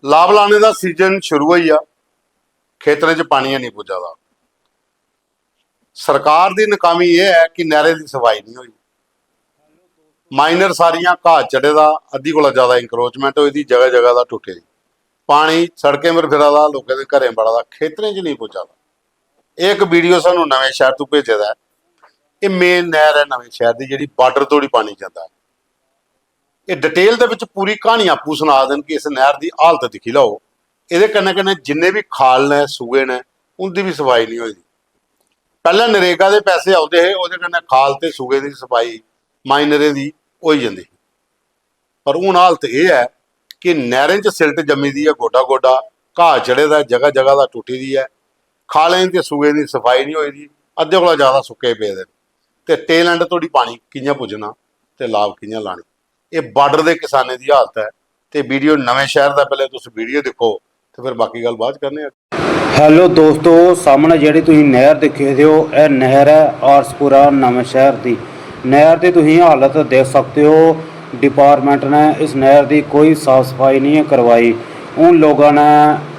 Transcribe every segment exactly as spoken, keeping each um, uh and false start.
लाव लाने दा सीजन शुरू होई गेआ, खेतरें च पानी है नहीं पुज्जा दा। सरकार दी नाकामी एह् ऐ कि नैह्रें दी सफाई नहीं होई। माइनर सारियां घाह चढ़े दा, अद्धी कोला ज्यादा इंक्रोचमेंट होई दी, जगह जगह दा टुट्टे दी। पानी सड़कें पर फिरा दा, लोकें दे घरें बड़ा दा, खेतरें च नहीं पुज्जा दा। एह् इक वीडियो सानू नमें शहर तू भेजे दा ऐ। एह् मेन नैह्र ऐ नमें शहर दी, जेह्ड़ी बार्डर धोड़ी पानी जंदा ऐ। एह् डिटेल दे विच पूरी कहानी आपूं सना दे न कि इस नैह्र दी हालत दिक्खी लैओ। एह्दे कन्नै कन्नै जिन्ने बी खाल न, सूए न, उं'दी बी सफाई निं होई दी। पैह्लें नरेगा दे पैसे औंदे हे, ओह्दे कन्नै खाल ते सूए दी सफाई माइनरें दी होई जंदी ही। पर हून हालत एह् ऐ कि नैह्रें च सिल्ट जम्मी दी ऐ, गोड्डा गोड्डा घाऽ चढ़े दा ऐ, जगह जगह दा टुट्टी दी ऐ। खालें ते सूए दी सफाई निं होई दी, अद्धे कोला ज्यादा सुक्के पेदे न। ते टेल एंड धोड़ी पानी कि'यां पुज्जना ते लाभ कि'यां लानी, एह् बार्डर दे किसानें दी हालत ऐ। ते वीडियो नमें शहर दा, पैह्लें तुस वीडियो दिक्खो ते फिर बाकी गल्ल बाद च करने आं। हेलो दोस्तो, सामनै जेह्ड़ी तुसीं नैह्र दिक्खी दे ओ, एह् नैह्र ऐ आरसपुरा नमें शैह्र दी। नैह्र दी तुसीं हालत देख सकते ओ, डिपार्टमेंट ने इस नैह्र दी कोई साफ सफाई नहीं ऐ करवाई। हून लोगां ने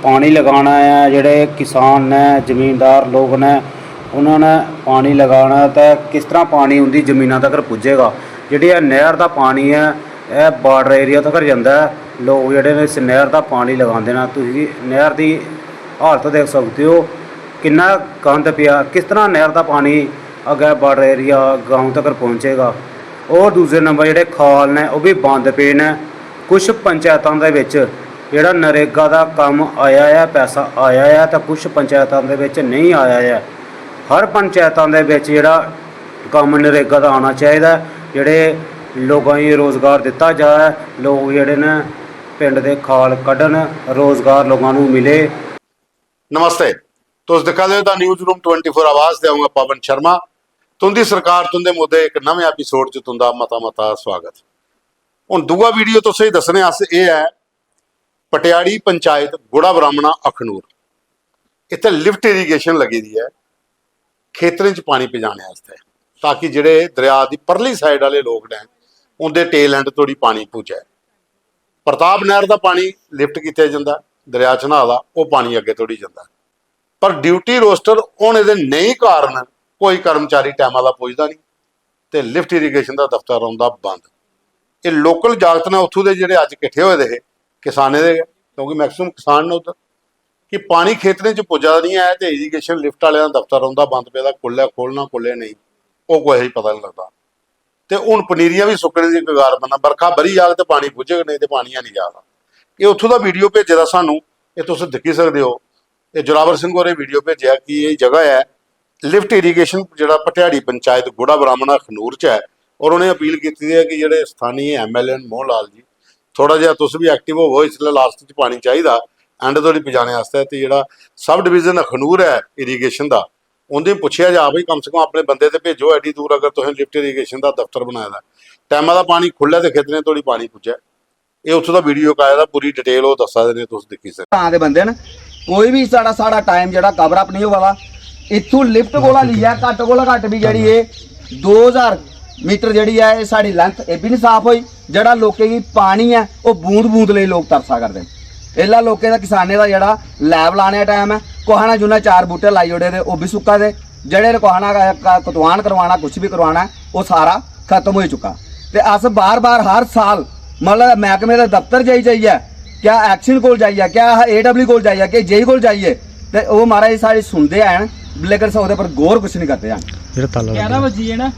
पानी लगाना ऐ, जेह्ड़े किसान न, जमींदार लोग न, उ'नें ने पानी लगाना ऐ ते किस तरह पानी उं'दी जमीना तगर पुज्जेगा? जेह्ड़ी एह् नैह्र दा पानी ऐ, एह् बार्डर एरिया तगर जंदा ऐ। लोग जेह्ड़े न इस नैह्र दा पानी लगांदे न। तुसीं नैह्र दी हालत देख सकदे ओ, किन्ना गंद पेआ, किस तरह नैह्र दा पानी अग्गें बार्डर एरिया गांव तगर पहुंचेगा। होर दूसरे नंबर जेह्ड़े खाल न, ओह् बी बंद पे न। कुछ पंचैतां दे बिच जेह्ड़ा नरेगा दा कम्म आया ऐ, पैसा आया ऐ, ते कुछ पंचैतां दे बिच नेईं आया ऐ। हर पंचैतां दे बिच जेह्ड़ा कम्म नरेगा दा आना चाहिदा ऐ, जेह्ड़े लोकां गी रोजगार दित्ता जा, लोक जेह्ड़े न पिंड दे खाल कड्ढन, रोजगार लोकां नू मिले। नमस्ते, तुस दिक्खा दे ओ the newsroom twenty four आवाज ते अ'ऊं आं पवन शर्मा। तुं'दी सरकार, तुं'दे मुद्दे इक नमें एपिसोड च तुं'दा मता मता स्वागत। हून दूआ वीडियो तुसेंगी दस्सने अस एह् ऐ, पटियाड़ी पंचायत गुड़ा ब्राह्मणा अखनूर, इत्थै लिफ्ट इरीगेशन लगी दी ऐ खेतरें च पानी पजाने आस्तै, ताकि जेह्ड़े दरेआ दी परली साइड आह्ले लोक न, उं'दे टेल एंड धोड़ी पानी पुज्जै। प्रताप नैह्र दा पानी लिफ्ट कीता जंदा, दरेआ चन्हां दा, ओह् पानी अग्गें धोड़ी जंदा। पर ड्यूटी रोस्टर होने दे नेईं कारण कोई कर्मचारी टैमा दा पुजदा निं ते लिफ्ट इरीगेशन दा दफ्तर रौंह्दा बंद। एह् लोकल जागत न उत्थूं दे, जेह्ड़े अज्ज किट्ठे होए दे हे, किसानें दे गै, क्योंकि मैक्सिमम किसान न उद्धर, कि पानी खेतरें च पुज्जा दा निं ऐ ते इरीगेशन लिफ्ट आह्लें दा दफ्तर रौंह्दा बंद पेदा, कुल्लै खोलना कुल्लै नेईं, ओह् कुसै गी पता निं लगदा। ते हून पनीरियां बी सुक्कने दी कगार पर न, बरखा बरी जाग ते पानी पुज्जग, नेईं ते पानी है निं जा दा। एह् उत्थूं दा वीडियो भेजे दा सानूं, एह् तुस दिक्खी सकदे ओ। एह् जोरावर सिंह होरें वीडियो भेजेआ कि एह् जगह ऐ लिफ्ट इरीगेशन, जेह्ड़ा भटियाड़ी पंचायत गुड़ा ब्राह्मणा अखनूर च ऐ, और उ'नें अपील कीती दी ऐ कि जेह्ड़े स्थानीय एमएलए न मोहन लाल जी, थोह्ड़ा जेहा तुस बी एक्टिव होवो, इसलै लास्ट च पानी चाहिदा एंड धोड़ी पजाने आस्तै। ते जेह्ड़ा सब डिवीजन अखनूर ऐ इरीगेशन दा, उं'दे पुच्छेआ जा भाई, कम से कम अपने बंदे ते भेजो, एड्डी दूर अगर तुसें लिफ्ट इरीगेशन दा दफ्तर बनाए दा ऐ, टैमा दा पानी खु'ल्लै ते खेतरें धोड़ी पानी पुज्जै। एह् उत्थूं दा वीडियो इक आए दा, पूरी डिटेल ओह् दस्सा दे न, तुस दिक्खी सकदे। ग्रां दे बंदे न, कोई बी साढ़ा साढ़ा टाइम जेह्ड़ा कवर अप नेईं होआ दा। इत्थूं लिफ्ट कोला लेइयै घट्ट कोला घट्ट बी जेह्ड़ी एह् दो ज्हार मीटर जेह्ड़ी ऐ एह् साढ़ी लेंथ एह् बी निं साफ होई। जेह्ड़ा लोकें गी पानी ऐ ओह् बूंद बूंद लेई लोक तरसा करदे न। एल्लै लोकें दा किसानें दा जेह्ड़ा लैब लाने दा टाइम ऐ, कुसै ने जुन्नै चार बूह्टे लाई ओड़े दे ओह् बी सुक्का दे, जेह्ड़े ने कुसै ने क- कतुआन करवाना कुछ बी करवाना ऐ ओह् सारा खत्म होई चुका। ते अस बार बार हर साल मतलब मैह्कमे दे दफ्तर जाई जाइयै क्या एक्शन कोल जाइयै क्या एडब्ल्यू कोल जाइयै क्या जेई कोल जाइयै ते ओह् महाराज साढ़ी सुनदे हैन लेकिन ओह्दे पर गौर कुछ निं करदे हैन। जेह्ड़ा ताला लग्गे ग्यारह दा। बज्जी गे न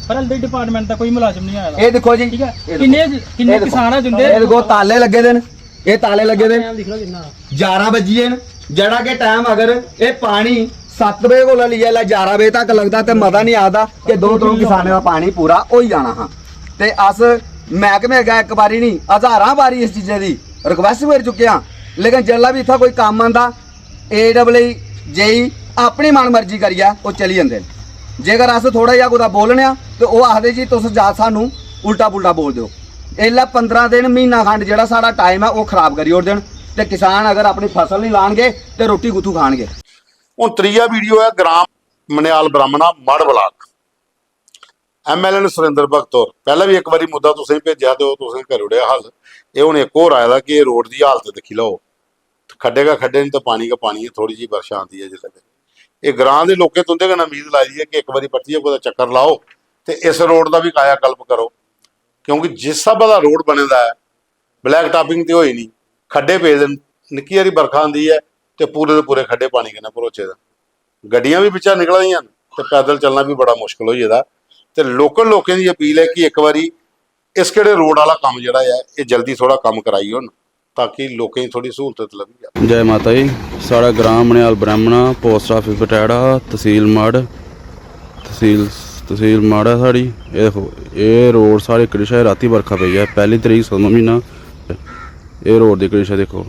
पर हल्ली डिपार्टमेंट दा कोई मुलाजम नहीं आया। एह् दिक्खो जी, ठीक ऐ। एह् किन्ने दिक्खो। किन्ने एह् दिक्खो। किसान आ जिंदे एह् दिक्खो ताले लग्गे दे न। एह् ताले लग्गे दे न। ग्यारह बज्जी गे न। जेह्ड़ा कि टाइम अगर एह् पानी सत्त बजे कोला लेइयै लै ग्यारह बजे तक लगदा ते मता निं आखदा कि दो त्रौं किसानें दा पानी पूरा होई जाना हा। ते अस मैह्कमे अग्गें इक बारी निं हजारां बारी इस चीजै दी रिक्वेस्ट बी करी चुके आं, लेकिन जिसलै बी इत्थै कोई कम्म आंदा एडब्ल्यू जेई अपनी मनमर्जी करियै ओह् चली जंदे न। जेकर अस थोह्ड़ा जेहा कुतै बोलने आं ते ओह् आखदे जी तुस जा सानूं उल्टा पुल्टा बोलदे ओ। एल्लै पंदरां दिन म्हीना खंड जेह्ड़ा साढ़ा टाइम ऐ ओह् खराब करी ओड़दे न ते किसान अगर अपनी फसल निं लानगे ते रुट्टी कुत्थूं खानगे? हून त्रीया वीडियो ऐ ग्राम मनेआल ब्राह्मणा मढ़ ब्लाक। एमएलए न सुरेंद्र भगत होर, पैह्लें बी इक बारी मुद्दा तुसेंगी भेजेआ ते ओह् तुसें करी ओड़ेआ हल। एह् हून इक होर आए दा कि एह् रोड दी हालत दिक्खी लैओ, खड्डे गै खड्डे न ते पानी गै पानी ऐ। थोह्ड़ी जेही बरखा आंदी ऐ जिसलै ते एह् ग्रां दे लोकें तुं'दे कन्नै उम्मीद लाई दी ऐ कि इक बारी परतियै कुतै चक्कर लाओ ते इस रोड दा बी कायाकल्प करो, क्योंकि जिस स्हाबै दा रोड बने दा ऐ, ब्लैक टापिंग ते होई निं, खड्डे पेदे न, निक्की हारी बरखा आंदी ऐ ते पूरे दे पूरे खड्डे पानी कन्नै भरोचे दे न। गड्डियां बी बिच्चा निकला दियां न ते पैदल चलना बी बड़ा मुश्कल होई गेदा। ते लोकल लोकें दी अपील ऐ कि इक बारी इस केह्ड़े रोड आह्ला कम्म जेह्ड़ा ऐ, एह् जल्दी थोह्ड़ा कम्म कराई ओड़न, ताकि लोकें गी थोह्ड़ी स्हूलत लब्भी जा। जै माता दी। साढ़ा ग्रांऽ मनेआल ब्राह्मणा, पोस्ट आफिस बटैड़ा, तसील मढ़, तसील तसील मढ़ ऐ साढ़ी। एह् दिक्खो, एह् रोड साढ़े कंडीशन ऐ, रातीं बरखा पेई ऐ, पैह्ली तरीक सतमां म्हीना। एह् रोड दी कंडीशन दिक्खो,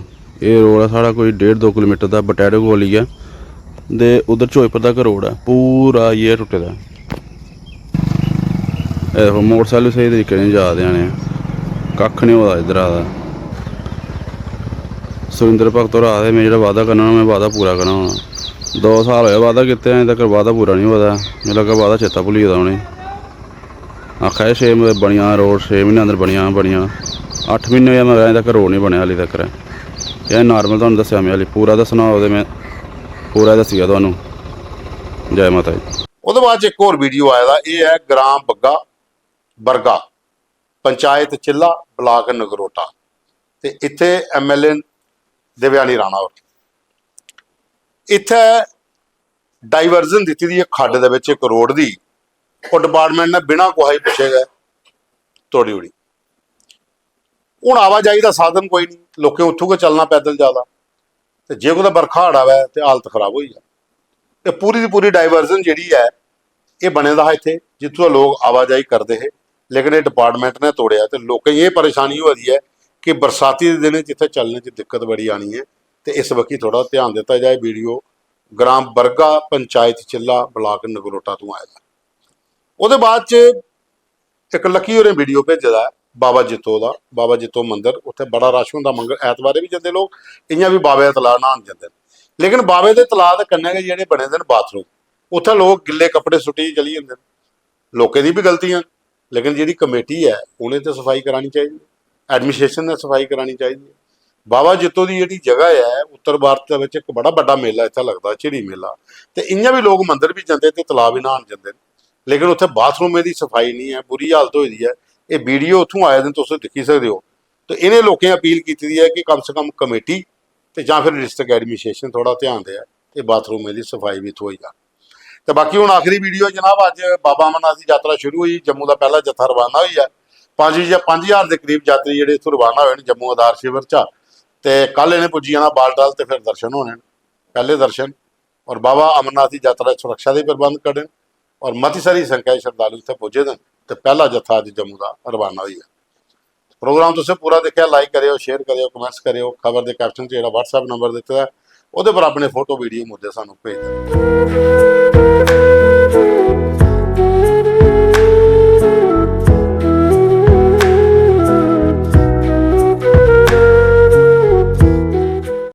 एह् रोड ऐ साढ़ा कोई डेढ़ दो किलोमीटर दा बटैड़े कोल लेइयै ते उद्धर चौपर तक रोड ऐ, पूरा आइयै टुट्टे दा ऐ। एह् दिक्खो, मोटरसैकल बी स्हेई तरीके कन्नै जा दे न, कक्ख निं होआ दा इद्धरा दा। सुरिंदर भगत होर आखदे, "में जेह्ड़ा वादा करना होना, में वादा पूरा करना होना।" दो साल होए वादा कीते, अजें तक वादा पूरा निं होआ दा। मिगी लग्गा वादा चेता भुल्ली गेदा उ'नेंगी। आखा दे छे म्हीने बनी जाना रोड, छे म्हीने अंदर बनी जाना, बनी जाना। अट्ठ म्हीने होई गे मगर अजें तक रोड निं बनेआ हाली तक। एह् नार्मल तुहानू दस्सेआ में हाली, पूरा दस्सना होग ते में पूरा दस्सी गेआ तुहानू। जै माता दी। ओह्दे बाद च इक होर वीडियो आए दा, एह् ऐ ग्राम बग्गा, बरगा, पंचायत चिल्ला, ब्लाक नगरोटा, ते इत्थै एमएलए न देवयानी राणा होर। इत्थै डाइवर्जन दित्ती दी ऐ खड्ड दे बिच इक रोड दी, ओह् डिपार्टमेंट ने बिना कुसै गी पुच्छे गै तोड़ी ओड़ी। हून आवाजाही दा साधन कोई निं, लोकें उत्थूं गै चलना पैदल ज्यादा, ते जे कुतै बरखा हड़ आवै ते हालत खराब होई जा। ते पूरी दी पूरी डाइवर्जन जेह्ड़ी ऐ, एह् बने दा हा इत्थै, जित्थूं दा लोक आवाजाही करदे हे, लेकिन एह् डिपार्टमेंट ने तोड़ेआ। ते लोकें गी एह् परेशानी होआ दी ऐ कि बरसाती दे दिनें च इत्थै चलने च दिक्कत बड़ी आनी ऐ, ते इस बक्खी थोह्ड़ा ध्यान दित्ता जाए। वीडियो ग्राम बरगा, पंचायत चिल्ला, ब्लाक नगरोटा तों आए दा। ओह्दे बाद च इक लक्की होरें वीडियो भेजे दा ऐ बाबा जित्तो दा। बाबा जित्तो मंदर, उत्थै बड़ा रश होंदा, मंगल ऐतवारें बी जंदे लोक, इ'यां बी बाबे दे तलाऽ न्हान जंदे न। लेकिन बाबे दे तलाऽ दे कन्नै गै जेह्ड़े बने दे न बाथरूम, उत्थै लोक गिल्ले कपड़े सुट्टियै चली जंदे न। लोकें दी बी गलतियां न, लेकिन जेह्ड़ी कमेटी ऐ, उ'नें ते सफाई करानी चाहिदी ऐ, एडमिनिस्ट्रेशन ने सफाई करानी चाहिदी ऐ। बाबा जित्तो दी जेह्ड़ी जगह ऐ, उत्तर भारत दे बिच इक बड़ा बड्डा मेला इत्थै लगदा, झिड़ी मेला, ते इ'यां बी लोक मंदर बी जंदे ते तलाऽ बी न्हान जंदे न, लेकिन उत्थै बाथरूमें दी सफाई निं ऐ, बुरी हालत होई दी ऐ। एह् वीडियो उत्थूं आए दे न, तुस दिक्खी सकदे ओ। ते इ'नें लोकें अपील कीती दी ऐ कि कम से कम कमेटी ते जां फिर डिस्ट्रिक्ट एडमिनिस्ट्रेशन थोह्ड़ा ध्यान देऐ ते बाथरूमें दी सफाई बी इत्थूं होई जा। ते बाकी हून आखिरी वीडियो जनाब, अज्ज बाबा अमरनाथ दी यात्रा शुरू होई, जम्मू दा पैह्ला जत्था रवाना होई ऐ। पंज जां पंज ज्हार दे करीब यात्री जेह्ड़े इत्थूं रवाना होए न जम्मू आधार शिविर चा, ते कल इ'नें पुज्जी जाना बाल टाल ते फिर दर्शन होने न, पैह्ले दर्शन। और बाबा अमरनाथ दी यात्रा च सुरक्षा दे प्रबंध करने न और मती सारी संख्या च श्रद्धालु इत्थै पुज्जे दे न ते पैह्ला जत्था अज्ज जम्मू दा रवाना होई ऐ। प्रोग्राम तुसें पूरा दिक्खेआ, लाइक करेओ, शेयर करेओ, कमेंट्स करेओ। खबर दे कैप्शन च जेह्ड़ा WhatsApp नंबर दित्ते दा ऐ, ओह्दे पर अपने फोटो, वीडियो, मुद्दे सानूं भेजदे न।